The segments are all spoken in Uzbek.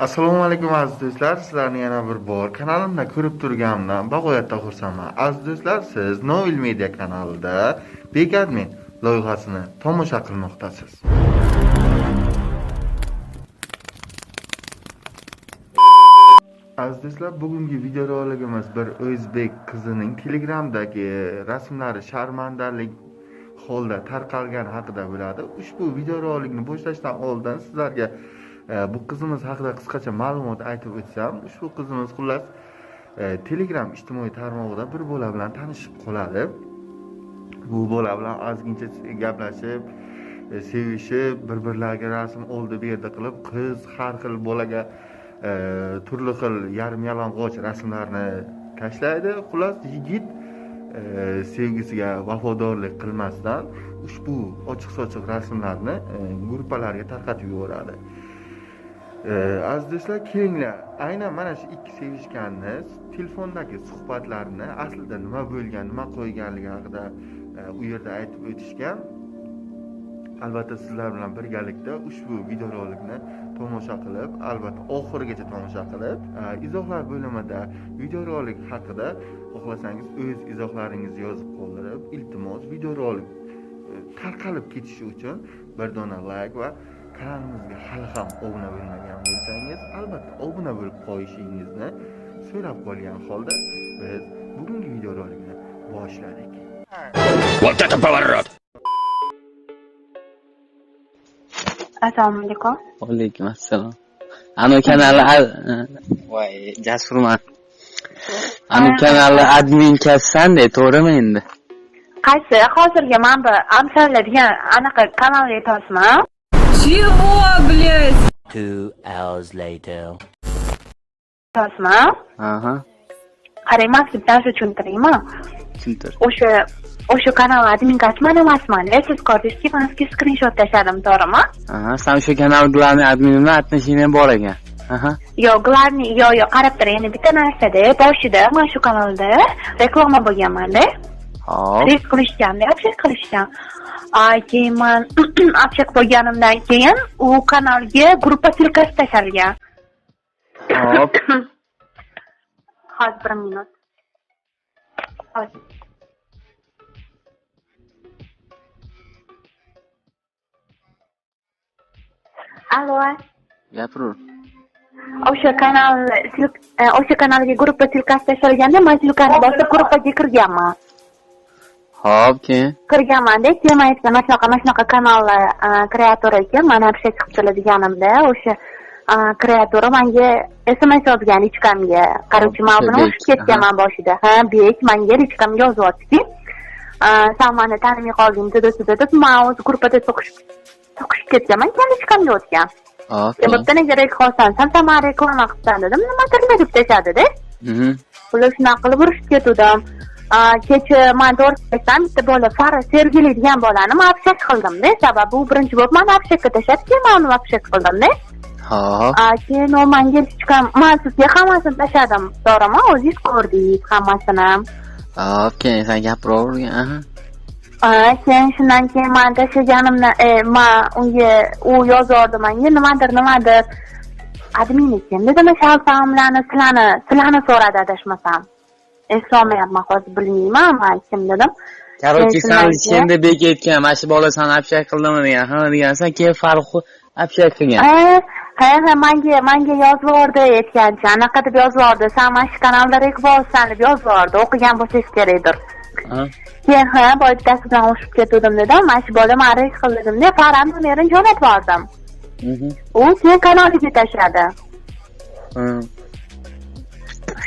Assalomu alaykum, aziz do'stlar. Sizlarni yana bir bor kanalimda ko'rib turganimdan bag'oyatda xursandman. Aziz do'stlar, siz Noil Media kanalida Bek Admin loyihasini tomosha qilmoqdasiz. Aziz do'stlar, bugungi videoroligimiz bir o'zbek qizining Telegramdagi rasmlari sharmandalik holda tarqalgani haqida bo'ladi. Ushbu videorolikni boshlashdan oldin sizlarga bu qizimiz haqida qisqacha ma'lumot aytib o'tsam, ushbu qizimiz xullas Telegram ijtimoiy tarmog'ida bir bola bilan tanishib qoladi. Bu bola bilan ozgincha gaplashib, sevishib, bir-birlariga rasm oldi berdi qilib, qiz har xil bolaga turli xil yarim yalang'och rasmlarni tashlaydi. Xullas, yigit sevgisiga vafodorlik qilmasdan ushbu ochiq-sochiq rasmlarni gruppalarga tarqatib yuboradi. Aziz do'stlar, kelinglar, aynan mana shu ikki sevishganni telefondagi suhbatlarini aslida nima bo'lgan, nima qo'yganligi haqida u yerda aytib o'tishgan. Albatta sizlar bilan birgalikda ushbu videorolikni tomosha qilib, albatta oxirigacha tomosha qilib, izohlar bo'limida videorolik haqida xohlasangiz o'z izohlaringizni yozib qoldirib, iltimos videorolik tarqalib ketishi uchun bir dona like va kanalimizga hali ham obuna bo'lmagan bo'lsangiz, albatta obuna bo'lib qo'yishingizni so'rab qolgan holda biz bugungi videorolikni boshladik. Вот это поворот! Assalomu alaykum. Alaykum assalom. Anu kanali, voy, Jasurman. Anu kanali admin kassan-da, to'g'rimi endi? Qaysi? Hozirgi mana bu Amsallar degan anaqa kanalga aytyapsizmi? Чего, блядь? 2 hours later. Aytyapsizmi? Aha, Qarang, man sizga bitta narsa tushuntiraymi? Tushuntir. O'sha kanal adminkasi man emasman. Siz ko'rdingizki, man sizga skrinshot tashladim, to'g'rimi? Aha, san o'sha kanal главный admin bilan отношения bor ekan. Aha. Yo'q, главный, yo'q, yo'q, qarab turing, yana bitta narsada, boshida man shu kanalda reklama bo'lganman-da. Hop. Rek qilishgan, общак qilishgan. Keyin man общак bo'lganimdan keyin u kanalga gruppa ссылка si tashlangan. Hop. Hozir bir minut. Hozir. Allo. Gapirur. O'sha kanal o'sha kanalga gruppa ссылка si tashlanganda man ссылка ni bosib gruppaga kirganman. Hop, keyin Kirganmanda, keyin man aytgan, mana shunaqa, mana shunaqa kanallar kreator ekan, mana общак qilib turadiganimda o'sha kreatori manga SMS yozgan личка mga. Короче, man O'sha buni Bek, urushib ketganman boshida. Ha, Bek manga личка mga yozyaptiki, san mani tanimay qolding, didi deb man o'zi gruppada so'qishib ketganman, keyin личка mga o'tgan. Hop. Keyin Keyin. bitta nega rek qolsan, san mani reklama qilibsan dedim, nimadirlar deb tashladida. Ular shunaqa qilib urushib ketuvdim. Kecha man to'g'ri aytsam, bitta bola Fara Sergeli degan bolani man общак qildimda, sababi u birinchi bo'lib mani общак ka tashladi, keyin man uni общак qildimda. Hop. Keyin u manga личка m, man sizga hammasini tashladim, to'g'rimi? O'zingiz ko'rdingiz hammasini. Hop, keyin sen gapiravergin. Aha. Keyin shundan keyin man tashlaganimdan, man unga, u yozordi manga nimadir, nimadir. Admin ekan dedim, shalfamlarni, sizlarni so'radi adashmasam. Eslolmayapman hozir, bilmayman man kim dedim. Короче, Keyin san shundan keyin ichkanda Bek aytgan, mana shu bola seni общак qildimi degan, ha degansan, keyin Farruh общак qilgan. Ha, manga yozvordi aytgancha, anaqa deb yozvordi, san mana shu kanalda rek bo'lsan deb yozvordi, o'qigan bo'lsangiz kerakdir. Ha. Keyin ha, boy bittasi bilan urushib ketuvdim dedim, mana shu bola mani rek qildi dedim, Farruh nomerini jo'natib yubordim. U keyin kanaliga tashladi.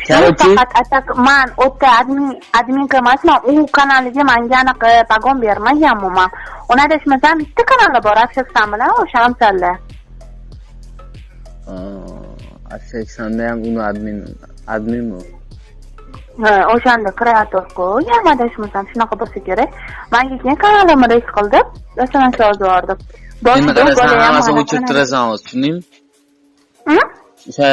Короче, Faqat atak man o'ta adminka emasman, u kanaliga manga anaqa pagon bermagan umuman. Uni adashmasam bitta kanali bor, Общакsan bilan o'sha Amsalda. Общакsanda ham uni adminmi? Ha, o'shanda kreator-ku, ham adashmasam shunaqa bo'lsa kerak. Manga keyin kanalimni rek qildi, SMS yozib yubordim. Endi Boshida qarasan, bola ham hammasini anaqa o'chirib turasan hozir, tushundingmi? Hı? O'sha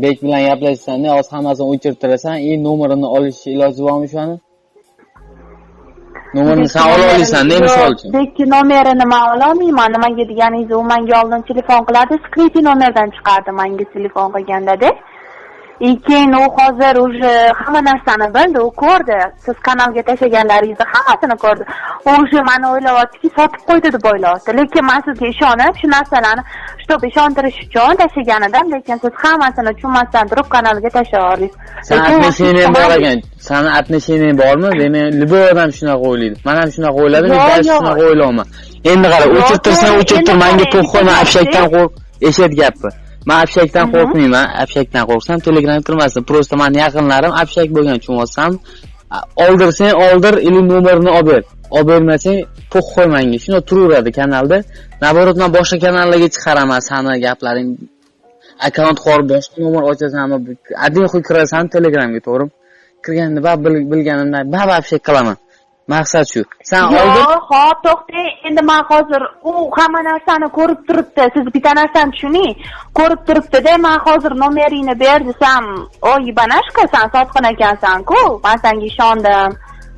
Bek bilan gaplashsan, hozir hammasini o'chirib turasan, и nomerini olish iloji bormi o'shani? Nomerini sen ola olasan-da, misol uchun. Bekki nomerini man ololmayman. Nimaga deganingiz, u menga oldin telefon qiladi, скрытый nomerdan chiqardi menga telefon qilganda-da. И keyin u hozir уже hamma narsani bildi, u ko'rdi. Siz kanalga tashlaganlaringizni hammasini ko'rdi. U уже mani o'ylayaptiki, sotib qo'ydi deb o'ylayapti. Lekin man sizga ishonib, shu narsalarni, чтобы ishontirish uchun tashlagan edim, lekin siz hammasini tushunmasdan turib kanalga tashlayordingiz. San Lekin отношение yaxshi bor qilmadingiz. ekan. Sani отношение bormi? Demak, любой odam shunaqa o'ylaydi. Men ham shunaqa o'yladim, Yo'q, dal yo'q. shunaqa o'ylayapman. Endi qara, Yo'q, o'chirtirsang, to'g'ri, o'chirtir, endi menga qarang, похуй, man bitta общак dan narsa- qo'rq, eshit gapni. Man общак dan qo'rqmayman, общак dan qo'rqsam Telegram kirmasdim. Просто mani yaqinlarim общак bo'lgan, tushunyapsanmi? Oldirsang oldir, или nomerini olib ber. Olib bermasang, похуй menga. Shunda turaveradi kanalda. Наоборот, man boshqa kanallarga chiqaraman sani gaplaring. Akkaunt qilib boshqa nomer ochasanmi? Один хуй kirasan Telegramga, to'g'rimi? Kirganda ba bilganimdan ba общак qilaman. Maqsad shu. Sen oldir. Yo'q, hop, to'xtang. Endi man hozir u hamma narsani ko'rib turibdi. Siz bitta narsani tushuning. Ko'rib turibdi-da, man hozir nomeringni ber desam, "O, ебанашка, san sotqin ekansan-ku. Man senga ishondim.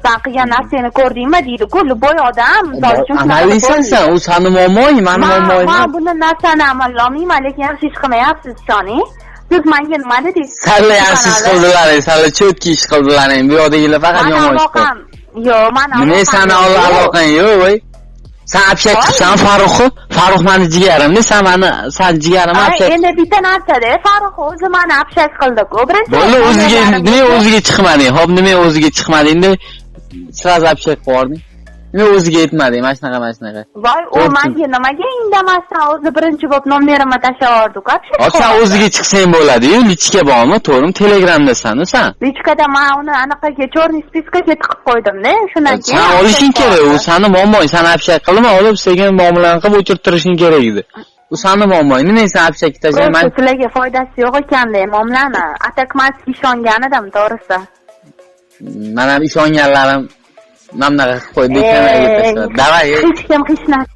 San qilgan narsangni ko'rdingmi?" deydi-ku. Любой odam, misol uchun, shunaqa deb Amaliysan o'ylaydi. san, u sani muammoing, mani Man muammoim man emas. buni narsani amallolmayman, lekin yaxshi ish qilmayapsiz, ishoning. Siz menga nima dedingiz? Salla yaxshi ish qildilaring, salla чётко ish qildilaring. Bu yoqdagilar faqat Mani yomon ish qildi. aloqam yo'q, mani Nima aloqam sani yo'q. aloqang yo'q, voy. San общак qilsan Farruxni, Farrux mani jigarimda, san mani, san jigarimni Ay, общак. endi bitta narsada, Farruh o'zi mani общак qildi-ku. Birinchi Bo'ldi, o'ziga nomerarim nima yo'q. o'ziga chiqmading? Hop, nima o'ziga chiqmading-da, сразу общак qilib. Nima o'ziga aytmading, mana shunaqa, mana shunaqa. Voy, u To'g'ri. menga nimaga indamasdan o'zi birinchi bo'lib nomerimni tashlab yubordi-ku. Общак Hop, san qilib. o'ziga chiqsang bo'ladi-yu, личка bormi, to'g'rimi? Telegramdasan-u san. Личка da man uni anaqaga, черный списка ga tiqib qo'ydim-da. Shundan keyin San olishing общак kerak, u qildi. sani muammoing. San общак qilma, olib sekin muomalani qilib o'chirtirishing kerak edi. U sani muammoing. Nima sen общак tashlayman? Просто sizlarga foydasi yo'q ekanda muomalani. А так man sizga ishongan edim, to'g'risi. Man ham ishonganlarim mana bunaqa qilib qo'ydi, kameraga tashladi. Давай. Hech kim hech narsa